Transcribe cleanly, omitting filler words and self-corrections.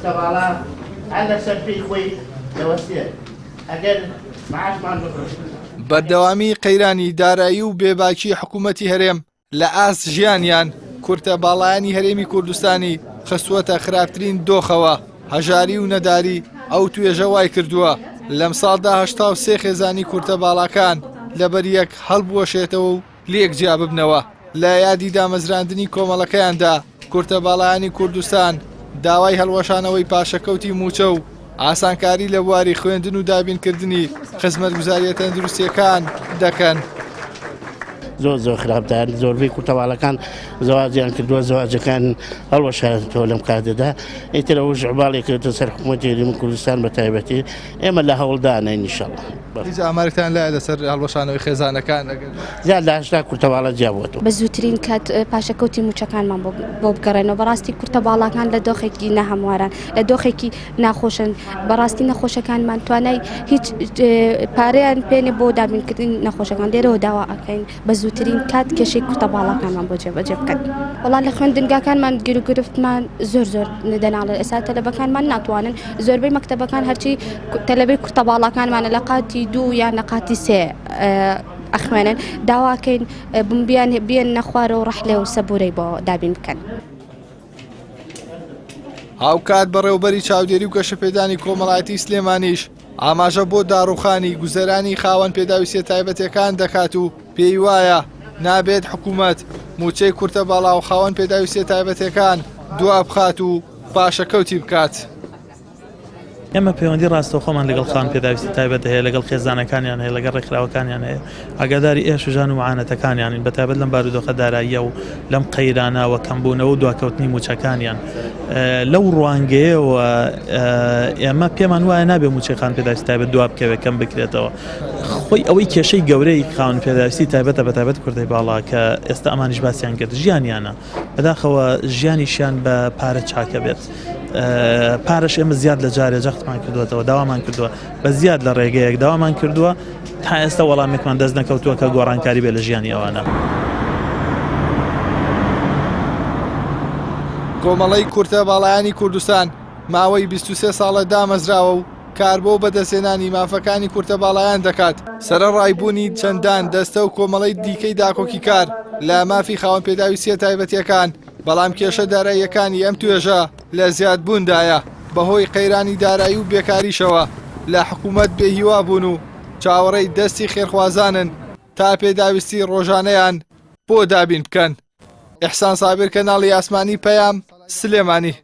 سەواڵا هەر لەسەر پێی خۆی دەوەستێت ئەگەر معاشمان ببڕن. بەردەوامی قەیرانی دارایی و بێباکی حکوومەتی هەرێم لە ئاست ژیانیان، کورتە باڵایانی هەرێمی کوردستانی خستووەتە خراپترین دۆخەوە، هەژاری و نەداری ئەو توێژە وایکردووە لەمساڵدا 83 خێزانی کورتە باڵاکان لەبەریەک هەڵبوەشێتەوە و لێک جیا ببنەوە. لە یادی دامەزراندنی کۆمەڵەکەیاندا، کورتە باڵایانی کوردستان داوای هەڵوەشانەوەی پاشەکەوتی مووچە و ئاسانکاری لە بواری خوێندن و دابینکردنی خزمەتگوزارییە تەندروستییەکان دەکەن. زۆر زۆر خراپدان زۆربەی کورتەواڵەکان زەواجیان کردووە زەواجەکان هەڵوەشایەتەوە لەم کاتەدا ئیتر ئەوە ژعباڵێک کردە سەر حکوومەتی هەرێمی کوردستان بە تایبەتی ئێمە لە هەوڵدانە ئینشەڵا. هیچ ئامارێکتان لایە لەسەر هەڵوەشانەوەی خێزانەکان ئەگەر؟ زیاد لە 80 کورتەواڵە جیا بووەتەوە. بە زووترین کات پاشەکەوتی مووچەکانمان بۆ بگەڕێنەوە بەڕاستی کورتە باڵاکان لە دۆخێکی ناهەمواران لە دۆخێکی ناخۆشن بەڕاستی نەخۆشەکانمان توانای هیچ پارەیان پێنێ بۆ دابینکردنی نەخۆشەکان لێرەوە داوا ئەکەین بە زووترین کات کێشەی کورتە باڵاکانمان بۆ جێبەجێ بکەن وەڵا لە خوێندنگاکانمان گیروگرفتمان زۆر زۆر دەناڵێت ئێستا تەلەبەکانمان ناتوانن زۆربەی مەکتەبەکان هەرچی تەلەبەی کورتە باڵاکانمانە لە قاتی دوو یان لە قاتی سێ ئەخوێنن داواکەین بمبیان بێن نەخوارە و ڕەحلێ و سەبورەی بۆ دابین بکەن. هاوکات بەڕێوبەری چاودێری و گەشەپێدانی کۆمەڵایەتی سلێمانیش ئاماژە بۆ داڕوخانی گوزەرانی خاوەن پێداویستیە تایبەتەکان دەکات و پێی وایە نابێت حکوومەت مووچەی کورتە باڵا و خاوەن پێداویستیە تایبەتەکان دوا بخات و پاشەکەوتی بکات. ئێمە پەیوەندی ڕاستەوخۆمان لەگەڵ خاوەن پێداویستی تایبەت هەیە، لەگەڵ خێزانەکانیان هەیە، لەگەڵ ڕێکخراوەکانیان هەیە، ئاگاداری ئێش و ژان و معانەتەکانیانین، بەتایبەت لەم بارودۆخە داراییە و لەم قەیرانە و کەمبوونەوە و دواکەوتنی مووچەکانیان. لەو ڕوانگەیەوە ئێمە پێمان وایە نابێ مووچەی خاوەن پێداویستی تایبەت دوا بکەوێت، کەم بکرێتەوە. خۆی ئەوەی کێشەی گەورەی خاوەن پێداویستی تایبەتە، بەتایبەت کوردەی باڵا کە ئێستا ئەمانیش باسیان کرد، ژیانیانە. بەداخەوە ژیانیشیان بە پارە چاکە بێت. پارەش ئێمە زیاد لە جارێ جەختمان کردووەتەوە داوامان کردووە بە زیاد لە ڕێگەیەک داوامان کردووە تا ئێستا وەڵامێکمان دەست نەکەوتووە کە گۆڕانکاری بێ لە ژیانی ئەوانە. کۆمەڵەی کورتە باڵایانی کوردستان ماوەی 23 ساڵە دامەزراوە و کار بۆ بەدەستهێنانی مافەکانی کورتە باڵایان دەکات، سەرەڕای بوونی چەندان دەستە و کۆمەڵەی دیکەی داکۆکیکار لە مافی خاوەن پێداویستییە تایبەتییەکان، بەڵام کێشە داراییەکانی ئەم توێژە لە زیادبووندایە بەهۆی قەیرانی دارایی و بێکاریشەوە لە حکوومەت بێهیوا بوون و چاوەڕێی دەستی خێرخوازانن تا پێداویستی ڕۆژانەیان بۆ دابین بکەن. ئیحسان سابیر کەناڵی ئاسمانی پەیام، سلێمانی.